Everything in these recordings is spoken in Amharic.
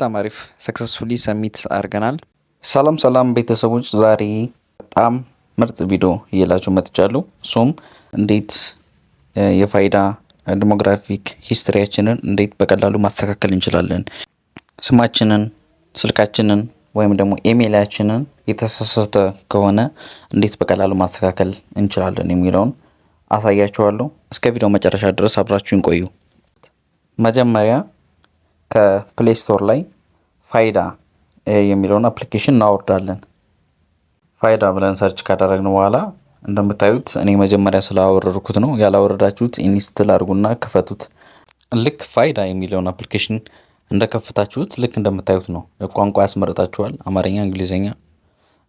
በጣም አሪፍ፣ successfully submit አድርገናል። ሰላም ሰላም ቤተሰቦች፣ ዛሬ በጣም ምርጥ ቪዲዮ ይዤላችሁ መጥቻለሁ። እሱም እንዴት የፋይዳ demographic history ያችንን እንዴት በቀላሉ ማስተካከል እንችላለን፣ ስማችንን፣ ስልካችንን ወይም ደግሞ ኢሜይላችንን የተሳሳተ ከሆነ እንዴት በቀላሉ ማስተካከል እንችላለን የሚለውን አሳያችኋለሁ። እስከ ቪዲዮ መጨረሻ ድረስ አብራችሁን ቆዩ። መጀመሪያ ከ Play Store ላይ ፋይዳ የሚለውን application እናወርዳለን። ፋይዳ ብለን search ካደረግን በኋላ እንደምታዩት እኔ መጀመሪያ ስላወረድኩት ነው። ያላወረዳችሁት install አድርጉና ክፈቱት። ልክ ፋይዳ የሚለውን application እንደከፈታችሁት ልክ እንደምታዩት ነው። ቋንቋ ያስመርጣችኋል። አማርኛ፣ እንግሊዝኛ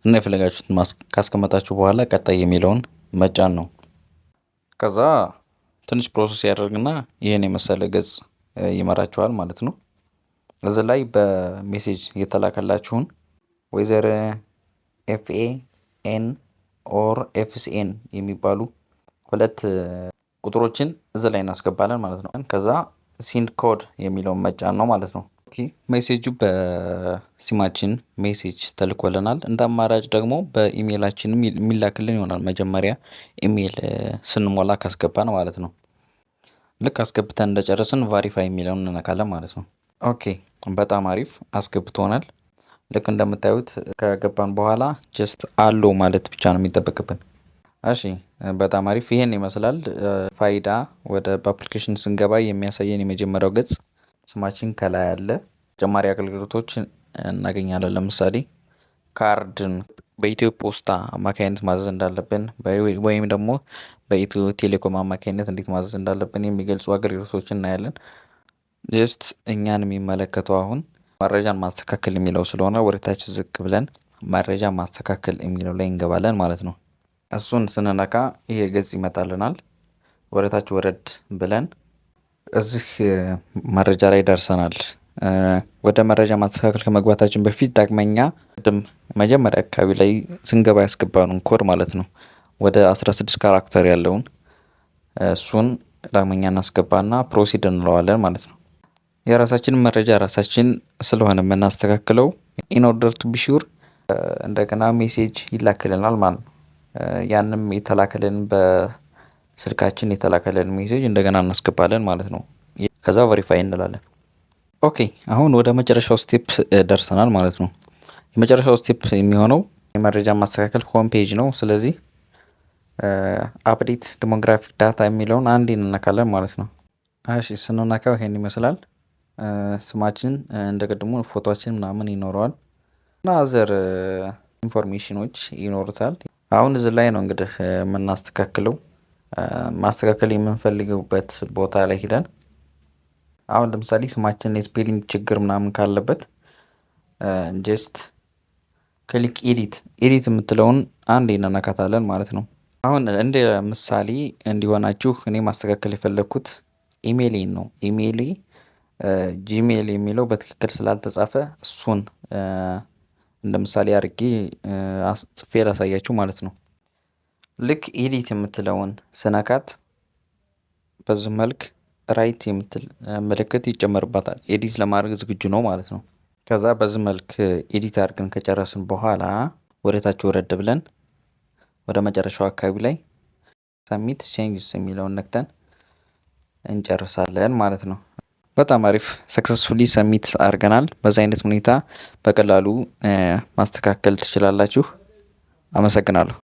እና የፈለጋችሁትን ካስቀመጣችሁ በኋላ ቀጣይ የሚለውን መጫን ነው። ከዛ ትንሽ process ያደርግና ይህን የመሰለ ገጽ ይመራችኋል ማለት ነው። እዚህ ላይ በ message የተላከላችሁን whether FAN or FCN የሚባሉ ሁለት ቁጥሮችን እዚህ ላይ እናስገባለን ማለት ነው። ከዛ send code የሚለውን መጫን ነው ማለት ነው። Message ኡ በሲማችን message ተልኮልናል። እንደ አማራጭ ደግሞ በኢሜይላችን የሚላክልን ይሆናል። መጀመሪያ ኢሜይል ስንሞላ ካስገባን ማለት ነው። ልክ አስገብተን እንደጨረስን verify የሚለውን እንነካለን ማለት ነው። Okay፣ በጣም አሪፍ፣ አስገብቶናል። ልክ እንደምታዩት ከገባን በኋላ just allow ማለት ብቻ ነው የሚጠበቅብን። እሺ፣ በጣም አሪፍ፣ ይሄን ይመስላል። ፋይዳ ወደ በ application ስንገባ የሚያሳየን የመጀመሪያው ገጽ ስማችን ከላይ አለ። ተጨማሪ አገልግሎቶች እናገኛለን። ለምሳሌ ካርድን በኢትዮ ፖስታ አማካኝነት ማዘዝ እንዳለብን ወይም ደግሞ በኢትዮ ቴሌኮም አማካኝነት እንዴት ማዘዝ እንዳለብን የሚገልጹ አገልግሎቶችን እናያለን። Just እኛን የሚመለከተው አሁን መረጃን ማስተካከል የሚለው ስለሆነ ወደታች ዝቅ ብለን መረጃ ማስተካከል የሚለው ላይ እንገባለን ማለት ነው። እሱን ስንነካ ይሄ ገጽ ይመጣልናል። ወደታች ወረድ ብለን እዚህ መረጃ ላይ ደርሰናል። ወደ መረጃ ማስተካከል ከመግባታችን በፊት ዳግመኛ ቅድም መጀመሪያ አካባቢ ላይ ስንገባ ያስገባነውን ኮድ ማለት ነው፣ ወደ 16 character ያለውን እሱን ዳግመኛ እናስገባና proceed እንለዋለን ማለት ነው። የራሳችንን መረጃ ራሳችን ስለሆነ የምናስተካክለው in order to be sure እንደገና message ይላክልናል ማለት ነው። ያንም የተላከልን በስልካችን የተላከልን message እንደገና እናስገባለን ማለት ነው። ከዛ verify እንላለን። Okay፣ አሁን ወደ መጨረሻው step ደርሰናል ማለት ነው። የመጨረሻው step የሚሆነው የመረጃ ማስተካከል home page ነው። ስለዚህ update demographic data የሚለውን አንዴ እንነካለን ማለት ነው። እሺ፣ ስንነካው ይሄን ይመስላል። ስማችን እንደ ቅድሙ ፎቶአችን ምናምን ይኖረዋል እና other information ኖች ይኖሩታል። አሁን እዚህ ላይ ነው እንግዲህ የምናስተካክለው። ማስተካከል የምንፈልግበት ቦታ ላይ ሂደን አሁን ለምሳሌ ስማችን የ spelling ችግር ምናምን ካለበት just click edit፣ edit የምትለውን አንዴ እንነካታለን ማለት ነው። አሁን እንደ ምሳሌ እንዲሆናችሁ እኔ ማስተካከል የፈለግኩት ኢሜይሌን ነው። ኢሜይሌ Gmail የሚለው በትክክል ስላልተጻፈ እሱን እንደ ምሳሌ አድርጌ ጽፌ ላሳያችሁ ማለት ነው። ልክ edit የምትለውን ስነካት በዚህ መልክ right የምትል ምልክት ይጨመርባታል። Edit ለማድረግ ዝግጁ ነው ማለት ነው። ከዛ በዚህ መልክ edit አድርገን ከጨረስን በኋላ ወደ ታች ወረድ ብለን ወደ መጨረሻው አካባቢ ላይ submit changes የሚለውን ነክተን እንጨርሳለን ማለት ነው። በጣም አሪፍ፣ successfully submit አድርገናል። በዚህ አይነት ሁኔታ በቀላሉ ማስተካከል ትችላላችሁ። አመሰግናለሁ።